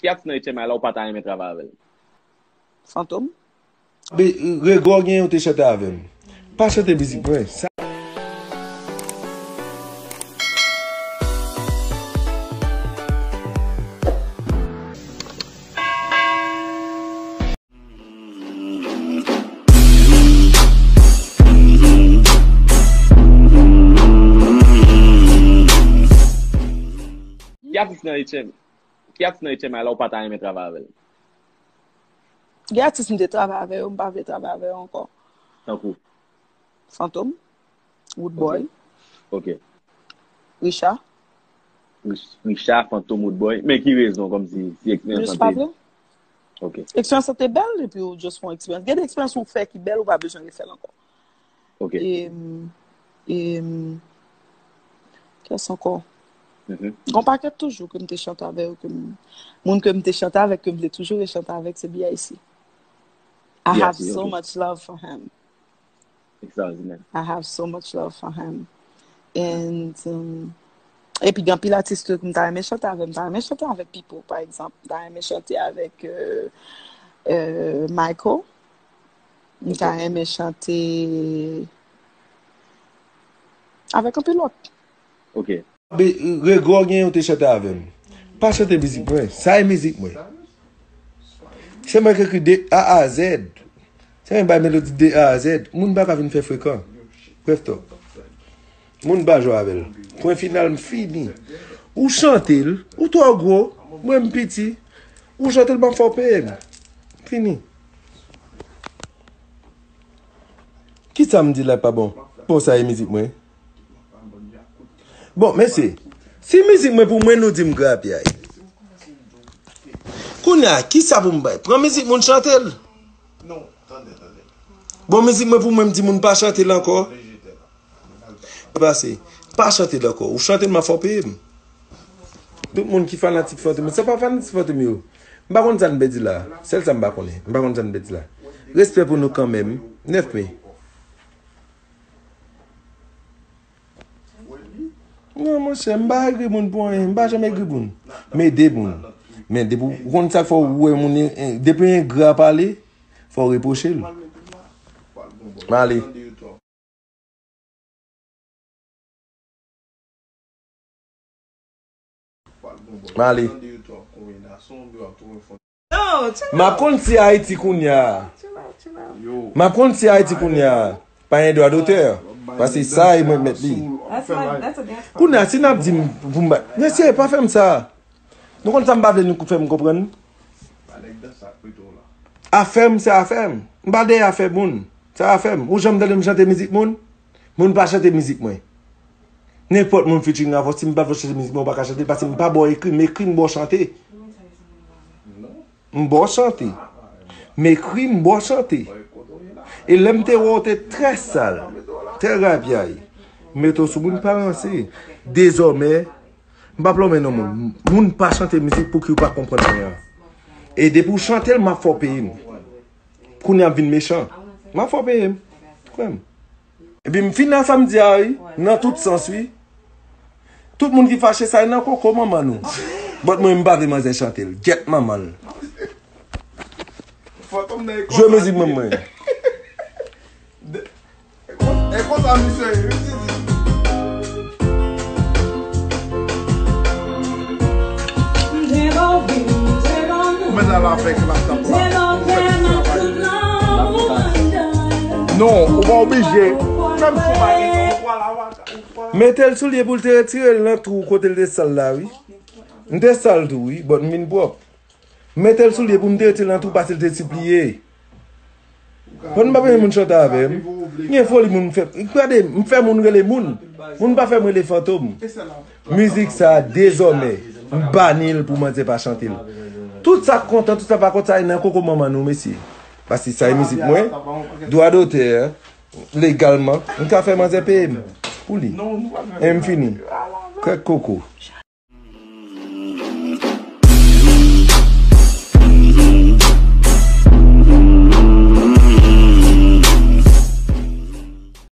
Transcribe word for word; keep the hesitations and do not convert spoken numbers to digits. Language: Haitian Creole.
Ki atis nan H M I la ou pa ta renmen travay avè l? Fantom. Be, Rego gen yon te chante avè m. Pa chante mizik mwen. Sa Ki atis nan H M I? Ki atis nan H M I la ou pa ta renmen travay avè l? Gen atis m te travay avè yo, m pa vle travay avè yo ankò. Tankou? Fantom, Woodboy, Ok. Richard. Rich- Richard, Fantom, Woodboy. Men ki rezon, kòmsi, si eksperyans lan te... Just pa vle. Ok. Eksperyans lan te bèl, epi ou just fè yon eksperyans. Gen de eksperyans ou fè ki bèl, ou pa bezwen refè l ankò. Ok. E, e, kiyès ankò? Mhm. Gon pakèt toujou ke m te chante avè yo, ke m, moun ke m te chante avèk, ke m vle toujou rechante avèk, se B I C. I have so much love for him. Extraordinaire. I have so much love for him. And, um, epi gen anpil atis tou ke m ta renmen chante avè, m ta renmen chante avèk Pipo, pa egzanp. M ta renmen chante avèk, euh, euh, Michael. M ta renmen chante avèk anpil lòt. Ok. Be, Rego gen yon te chante avè m. Pa chante mizik mwen. Sa e mizik mwen. Se mwen ki ekri de A a Z. Se mwen bay melodi de A a Z. Moun pa ka vin fè frekan. Bref talk. Moun pa jwe avè l. Pwen final, m fini. Ou chante l, ou twò gwo, mwen m piti. Ou chante l, m ap fè w peye m. Fini. Kisa m di la pa bon? Bon, sa e mizik mwen. Bon, mesye, si mizik mwen pou mwen, nou di m grapyay. Kounye a, kisa pou m bay? Pran mizik moun chante l. Bon, mizik mwen pou mwen, m di moun pa chante l ankò. Pase, pa chante l ankò. Ou chante l, m ap fè w peye m. Tout moun ki fanatik Fantom, se pa fanatik Fantom yo. M pa konn sa n pèdi la. Sèl sa m pa konnen. M pa konn sa n pèdi la. Respè pou nou kanmenm. Nèf me. Non, monchè, m pa egri moun pou anyen. M pa janm egri moun. M ede moun. Men depi w konn sa k fè w wè moun, eh, depi engra pale, fò w repwoche l. M ale. M ale. M ap konn si Ayiti kounye a. M ap konn si Ayiti kounye a. Pa gen dwa dotè. Paske sa e mwen k mèt li. Kounye a, si n ap di m pou m bay. Mesye, pa fè m sa. Nou konn sa m pa vle nou fè m konprann? Afè m, se afè m. M pa dèyè afè moun. Se afè m. Ou janm tande m chante mizik moun? Moun pa chante mizik mwen. Nenpòt moun featuring avè w, si m pa vle w chante mizik mwen, ou pa ka chante l, paske m pa ba w ekri, m ekri, m ba w chante. M ba w chante. M ekri, m ba w chante. E lè m te wè w te trè sal, trè grapyay, m mete w sou moun pa ranse. Dezòmè, m p ap lonmen non moun. Moun pa chante mizik pou ki ou pa konprann anyen. E depi w chante l, m ap fè w peye m. Kounye a m vin mechan. M ap fè w peye m. Kwè m. Epi m fin nan sa m di a wi, nan tout sans wi. Tout moun ki fache sa e nan koko manman nou. But mwen m pa vle manzè chante l. Gyèt manman l. Jwe mizik mwen mwen. E konsa misye ye, wi, Didi. Ou mèt al avèk laptop la. Non, ou pa oblije. Menm si w pa gen tan, ou pral avèk, ou pral. Mete l sou lye pou l te retire l nan twou kote l te sal la, wi. M te sal tou, wi, but m vin pwòp. Mete l sou lye pou m te retire l nan twou pase l te sipliye. Konn m pa renmen moun chante avè m. Gen foli moun fè. Gade, m fè moun rele moun. Moun pa fè m rele fantom. Mizik sa, dezòmè, m bani l pou manzè pa chante l. Tout sa k kontan, tout sa pa kontan, sa e nan koko manman nou, mesye. Paske sa e mizik mwen. Dwa dotè, legalman, m ka fè manzè peye m pou li. E m fini. Kèk koko.